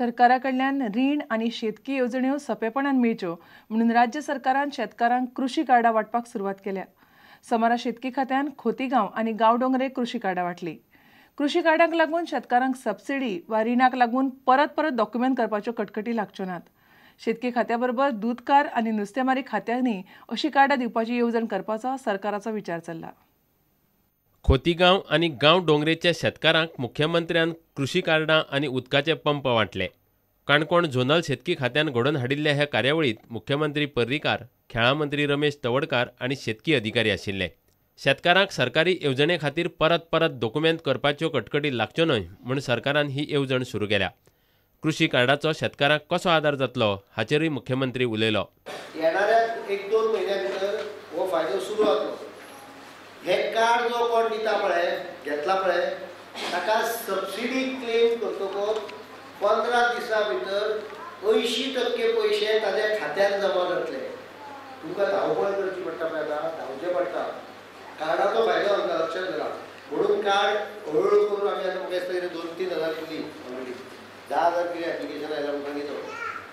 सरकारा कडल्यान रीण आनी शेतकी येवजण्यो सोंपेपणान मेळच्यो म्हणून राज्य सरकारान शेतकारांक कृशी कार्डां वांटपाक सुरवात केल्या. सोमारा शेतकी खात्यान खोतीगांव आनी गांवडोंगरे कृशी कार्डां वांटली. कृशी कार्डांक लागून शेतकारांक सबसिडी वा रिणाक लागून परत परत डॉक्युमेंट करपाच्यो कटकटी लागच्यो नात. शेतकी खात्या बरोबर दूदकार आनी नुस्तेमारी खात्यांनी अशी कार्डां दिवपाची येवजण करपाचो सरकाराचो विचार चल्ला. खोतीगांव आनी गांवडोंगरेच्या शेतकारांक मुख्यमंत्र्यान कृशी कार्डां आनी उदकाचे पंप वांटले. काणकोण झोनल शेतकी खात्यान घडोवन हाडिल्ल्या ह्या कार्यावळींत मुख्यमंत्री पर्रीकार, खेळां मंत्री रमेश तवडकार आनी शेतकी अधिकारी आशिल्ले. शेतकारांक सरकारी येवजणे खातीर परत परत दोकुमेंत करपाच्यो कटकटी लागच्यो न्हय म्हूण सरकारान ही येवजण सुरू केल्या. कृशी कार्डाचो शेतकारांक कसो आदार जातलो हाचेरूय मुख्यमंत्री उलयलो. येणाऱ्या एक दोन म्हयन्या भितर हो फायदो सुरू जातलो. हे कार्ड जो कोण दिता पळय, घेतला पळय, ताका सबसिडी क्लेम करतकच 15 दिसां भितर 80% पयशे ताज्या खात्यान जमा जातले. तुमकां धांवपळ करची पडटा पळय, आतां धांवचें पडटा. कार्डाचो फायदो आमकां लक्षात धरा. म्हणून कार्ड हळूहळू करून आमी आतां म्हाका दिसता 2-3 हजार दिली ऑलरेडी, 10,000 कितें एप्लिकेशन आयलां म्हणून सांगितलो.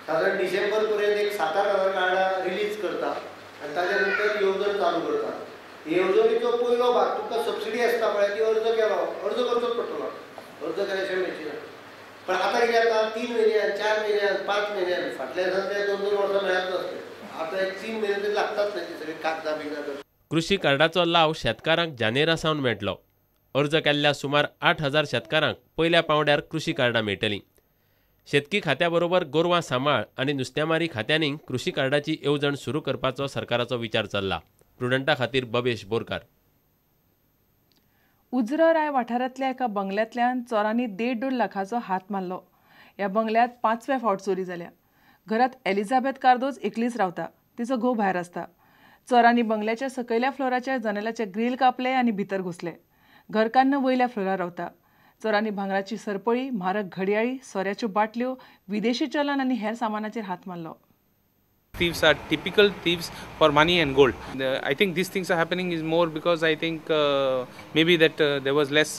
सादारण डिसेंबर पर्यंत एक 7-8 हजार कार्डां रिलीज करता आनी ताज्या नंतर येवजण चालू करता. येवजणेचो पयलो भाग तुमकां सबसिडी आसता पळय, ती अर्ज केलो, अर्ज करचोच पडटलो, अर्ज केल्या शिवाय मेळची ना. पण आतां कितें जाता, 3 म्हयन्यान, 4 म्हयन्यान, 5 म्हयन्यान, फाटल्या दिसान ते 2-2 वर्सां मेळत नासले, आतां एक 3 म्हयने तरी लागतात न्हय ती सगळी कागदां बिगदां. कृशी कार्डाचो लाव शेतकारांक जानेरा सावन मेळटलो. अर्ज केल्ल्या सुमार 8,000 शेतकारांक पयल्या पांवड्यार कृशी कार्डां मेळटलीं. शेतकी खात्या बरोबर गोरवां सांबाळ आनी नुस्तेमारी खात्यांनी कृशी कार्डाची येवजण सुरू करपाचो सरकाराचो विचार चल्ला. प्रुडंटा खातीर बबेश बोरकार. उजरो राय वाठारांतल्या एका बंगल्यांतल्यान चोरांनी 1.5-1.5 लाखाचो हात मारलो. ह्या बंगल्यांत 5व्या फावट चोरी जाल्या. घरांत एलिझाबेथ कार्दोज एकलीच रावता, तिचो घोव भायर आसता. चोरांनी बंगल्याच्या सकयल्या फ्लोराच्या जनेलाचे ग्रील कापले आनी भितर घुसले. घरकान्न वयल्या फ्लोरार रावता. चोरांनी भांगराची सरपळी, म्हारग घडयाळी, सोऱ्याच्यो बाटल्यो, विदेशी चलन आनी हेर सामानाचेर हात मारलो. Thieves are typical thieves for money and gold. I think these things are happening is more because I think maybe that there was less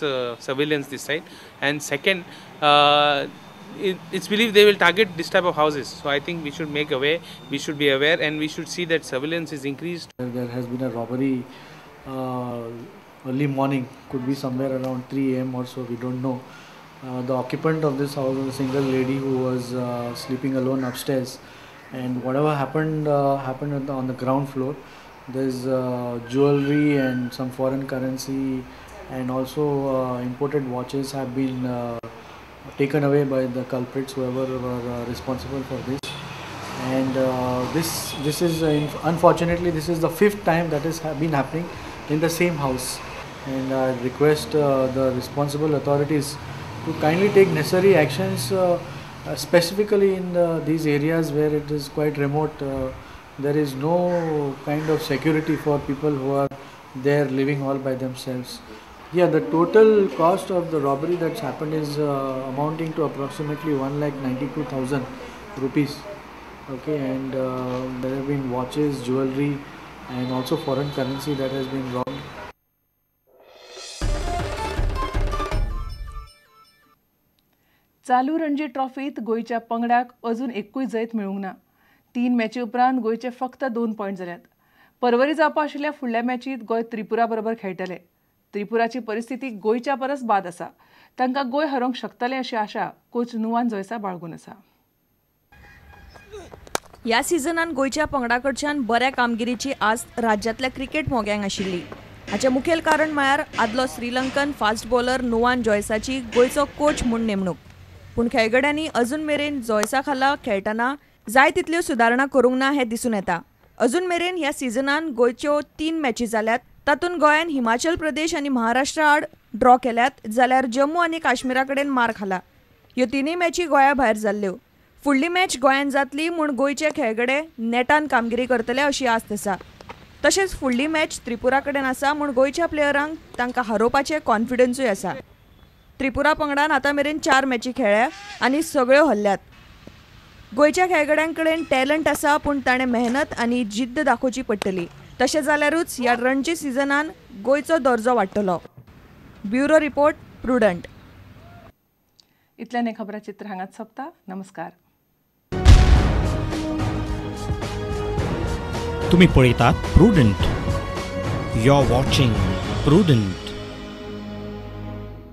surveillance this side, and second, it's believed they will target this type of houses. So I think we should make aware, we should be aware, and we should see that surveillance is increased. There has been a robbery early morning, could be somewhere around 3 a.m. or so, we don't know. The occupant of this house was a single lady who was sleeping alone upstairs. And whatever happened happened on the ground floor. There's jewelry and some foreign currency, and also imported watches have been taken away by the culprits, whoever were responsible for this. And this is unfortunately this is the 5th time that has been happening in the same house. And I request the responsible authorities to kindly take necessary actions. Specifically in these areas where it is quite remote, there is no kind of security for people who are there living all by themselves. Yeah, the total cost of the robbery that's happened is amounting to approximately 1,92,000 rupees. Okay, and there have been watches, jewelry, and also foreign currency that has been robbed. चालू रणजी ट्रॉफीत गोंयच्या पंगडाक अजून एकूय जैत मेळूंक ना. 3 मॅची उपरांत गोंयचे फक्त 2 पॉयंट जाल्यात. परवरी जावपा आशिल्ल्या फुडल्या मॅचीत गोंय त्रिपुरा बरोबर खेळटले. त्रिपुराची परिस्थिती गोंयच्या परस बाद आसा. तांकां गोंय हरोवंक शकतले अशी आशा कोच नुवान जोयसा बाळगून आसा. ह्या सिजनान गोंयच्या पंगडा कडच्यान बऱ्या कामगिरीची आस्त राज्यांतल्या क्रिकेट मोग्यांक आशिल्ली. हाचें मुखेल कारण म्हळ्यार आदलो श्रीलंकन फास्ट बॉलर नुवान जॉयसाची गोंयचो कोच म्हूण नेमणूक. पूण खेळगड्यांनी अजून मेरेन जॉयसा खाला खेळटना जाय तितल्यो सुदारणा करूंक ना हें दिसून येता. अजून मेरेन ह्या सिजनान गोंयच्यो 3 मॅची जाल्यात, तातूंत गोंयान हिमाचल प्रदेश आनी महाराष्ट्रा आड ड्रॉ केल्यात, जाल्यार जम्मू आनी काश्मीरा कडेन मार खाला. ह्यो 3 मॅची गोंया भायर जाल्ल्यो. फुडली मॅच गोंयान जातली म्हूण गोंयचे खेळगडे नेटान कामगिरी करतले अशी आस्त आसा. तशेंच फुडली मॅच त्रिपुरा कडेन आसा म्हूण गोंयच्या प्लेयरांक तांकां हारोवपाचें कॉन्फिडन्सूय आसा. त्रिपुरा पंगडान आतां मेरेन 4 मॅची खेळ्ळ्या आनी सगळ्यो हरल्यात. गोंयच्या खेळगड्यां कडेन टॅलंट आसा, पूण ताणें मेहनत आनी जिद्द दाखोवची पडटली. तशें जाल्यारूच ह्या रणजी सिजनान गोंयचो दर्जो वाडटलो. Bureau report, Prudent. इतल्यान हें खबराचित्र हांगाच सोंपता. नमस्कार. तुम्ही पळयतात Prudent. You are watching Prudent.